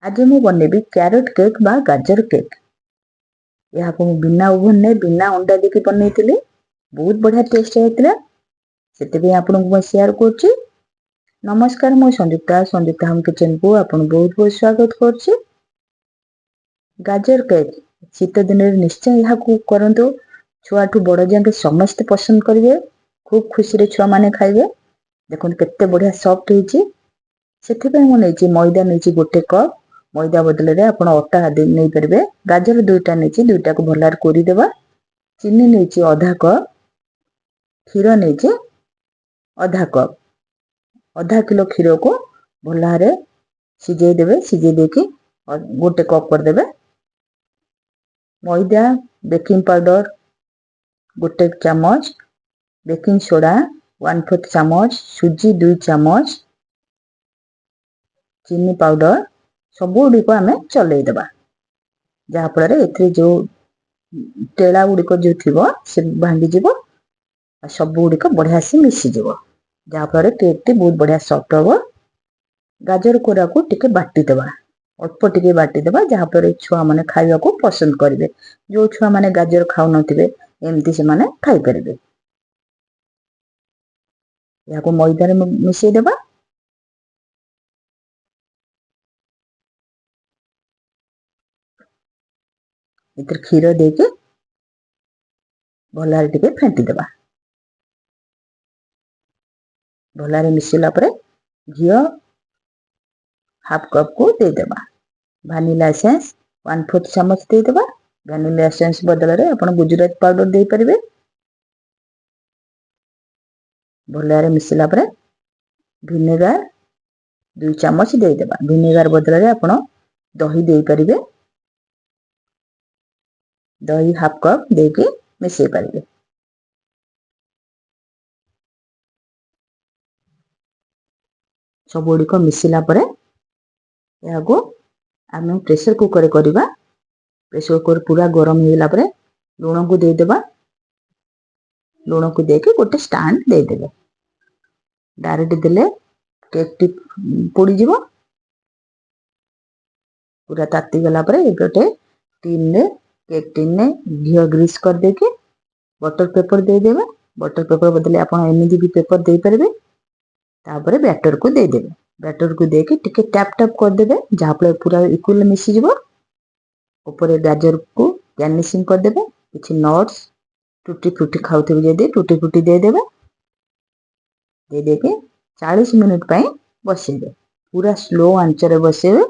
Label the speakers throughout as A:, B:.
A: ଆଜି ମୁଁ ବନେଇବି କ୍ୟାରଟ କେକ୍ ବା ଗାଜର କେକ୍। ଏହାକୁ ମୁଁ ବିନା ଓଭନରେ, ବିନା ଅଣ୍ଡା ଦେଇକି ବନେଇଥିଲି। ବହୁତ ବଢ଼ିଆ ଟେଷ୍ଟ ହେଇଥିଲା, ସେଥିପାଇଁ ଆପଣଙ୍କୁ ମୁଁ ସେୟାର କରୁଛି। ନମସ୍କାର, ମୁଁ ସଂଯୁକ୍ତା। ସଂଯୁକ୍ତା ହୋମ୍ କିଚେନକୁ ଆପଣଙ୍କୁ ବହୁତ ବହୁତ ସ୍ୱାଗତ କରୁଛି। ଗାଜର କେକ୍ ଶୀତ ଦିନରେ ନିଶ୍ଚୟ ଏହାକୁ କରନ୍ତୁ। ଛୁଆଠୁ ବଡ଼ ଯାକେ ସମସ୍ତେ ପସନ୍ଦ କରିବେ। ଖୁବ୍ ଖୁସିରେ ଛୁଆମାନେ ଖାଇବେ। ଦେଖନ୍ତୁ, କେତେ ବଢ଼ିଆ ସଫ୍ଟ ହେଇଛି। ସେଥିପାଇଁ ମୁଁ ନେଇଛି ମଇଦା, ନେଇଛି 1 କପ୍। ମଇଦା ବଦଳରେ ଆପଣ ଅଟା ନେଇପାରିବେ। ଗାଜର ଦୁଇଟା ନେଇଛି, ଦୁଇଟାକୁ ଭଲରେ କୋରିଦେବା। ଚିନି ନେଇଛି ଅଧା କପ୍। କ୍ଷୀର ନେଇଛି ଅଧା କପ୍। ଅଧା କିଲୋ କ୍ଷୀରକୁ ଭଲ ଭାବରେ ସିଝେଇ ଦେବେ। ସିଝେଇ ଦେଇକି 1 କପ୍ କରିଦେବେ। ମଇଦା, ବେକିଂ ପାଉଡର 1 ଚାମଚ, ବେକିଂ ସୋଡ଼ା 1/4 ଚାମଚ, ସୁଜି 2 ଚାମଚ, ଚିନି ପାଉଡର, ସବୁ ଗୁଡ଼ିକ ଆମେ ଚଲେଇଦେବା, ଯାହାଫଳରେ ଏଥିରେ ଯେଉଁ ଟେଳା ଗୁଡ଼ିକ ଯେଉଁ ଥିବ ସେ ଭାଙ୍ଗିଯିବ ଆଉ ସବୁ ଗୁଡ଼ିକ ବଢ଼ିଆ ସେ ମିଶିଯିବ, ଯାହାଫଳରେ କେକ୍ଟି ବହୁତ ବଢ଼ିଆ ସଫ୍ଟ ହେବ। ଗାଜର କୋରାକୁ ଟିକେ ବାଟିଦେବା, ଅଳ୍ପ ଟିକେ ବାଟିଦେବା, ଯାହାଫଳରେ ଛୁଆମାନେ ଖାଇବାକୁ ପସନ୍ଦ କରିବେ। ଯେଉଁ ଛୁଆମାନେ ଗାଜର ଖାଉନଥିବେ, ଏମିତି ସେମାନେ ଖାଇପାରିବେ। ଏହାକୁ ମଇଦାରେ ମିଶେଇ ଦେବା। ଏଥିରେ କ୍ଷୀର ଦେଇକି ଭଲରେ ଟିକେ ଫେଣ୍ଟି ଦେବା। ଭଲରେ ମିଶିଲା ପରେ ଘିଅ ହାଫ୍ କପ୍କୁ ଦେଇଦେବା। ଭାନିଲା ଏସେନ୍ସ 1/4 ଚାମଚ ଦେଇଦେବା। ଭାନିଲା ଏସେନ୍ସ ବଦଳରେ ଆପଣ ଗୁଜୁରାତି ପାଉଡର ଦେଇପାରିବେ। ଭଲରେ ମିଶିଲା ପରେ ଭିନେଗାର 2 ଚାମଚ ଦେଇଦେବା। ଭିନେଗାର ବଦଳରେ ଆପଣ ଦହି ଦେଇପାରିବେ। ଦହି ହାଫ୍ କପ୍ ଦେଇକି ମିଶେଇ ପାରିବେ। ସବୁ ଗୁଡ଼ିକ ମିଶିଲା ପରେ ଏହାକୁ ଆମେ ପ୍ରେସର କୁକରରେ କରିବା। ପ୍ରେସର କୁକର ପୁରା ଗରମ ହେଇଗଲା ପରେ ଲୁଣକୁ ଦେଇଦେବା। ଲୁଣକୁ ଦେଇକି ଗୋଟେ ଷ୍ଟାଣ୍ଡ ଦେଇଦେବେ। ଡାଇରେକ୍ଟ ଦେଲେ କେକ୍ଟି ପୋଡ଼ିଯିବ। ପୁରା ତାତିଗଲା ପରେ ଗୋଟେ ଟିନରେ, କେକ୍ ଟିନରେ ଘିଅ ଗ୍ରୀସ୍ କରିଦେଇକି ବଟର ପେପର ଦେଇଦେବେ। ବଟର ପେପର ବଦଲେ ଆପଣ ଏମିତି ବି ପେପର ଦେଇପାରିବେ। ତାପରେ ବ୍ୟାଟରକୁ ଦେଇଦେବେ। ବ୍ୟାଟରକୁ ଦେଇକି ଟିକେ ଟ୍ୟାପ୍ ଟ୍ୟାପ୍ କରିଦେବେ, ଯାହାଫଳରେ ପୁରା ଇକ୍ୱାଲ ମିଶିଯିବ। ଉପରେ ଗାଜରକୁ ଗାର୍ନିସିଂ କରିଦେବେ। କିଛି ନଟ୍ସ, ଟୁଟି ଫ୍ରୁଟି ଖାଉଥିବେ ଯଦି ଟୁଟି ଫ୍ରୁଟି ଦେଇଦେବେ। ଦେଇଦେଇକି 40 ମିନିଟ୍ ପାଇଁ ବସେଇବେ। ପୁରା ସ୍ଲୋ ଆଞ୍ଚରେ ବସେଇବେ।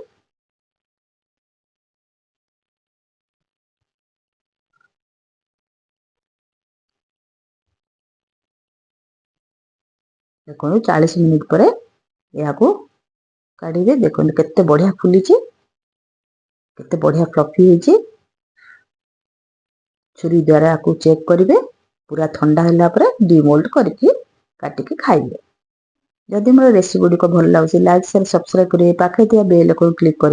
A: ଦେଖନ୍ତୁ, 40 ମିନିଟ୍ ପରେ ଏହାକୁ କାଢ଼ିବେ। ଦେଖନ୍ତୁ, କେତେ ବଢ଼ିଆ ଫୁଲିଛି, କେତେ ବଢ଼ିଆ ଫ୍ଲଫି ହେଇଛି। ଛୁରୀ ଦ୍ୱାରା ଆକୁ ଚେକ୍ କରିବେ। ପୁରା ଥଣ୍ଡା ହେଲା ପରେ ଡିମୋଲ୍ଡ କରିକି କାଟିକି ଖାଇବେ। ଯଦି ମୋର ରେସିପି ଗୁଡ଼ିକ ଭଲ ଲାଗୁଛି, ଲାଇକ୍, ସେୟାର, ସବସ୍କ୍ରାଇବ୍ କରିବେ। ପାଖରେ ଥିବା ବେଲ୍ ଆଇକନ୍ କ୍ଲିକ୍ କରିବେ।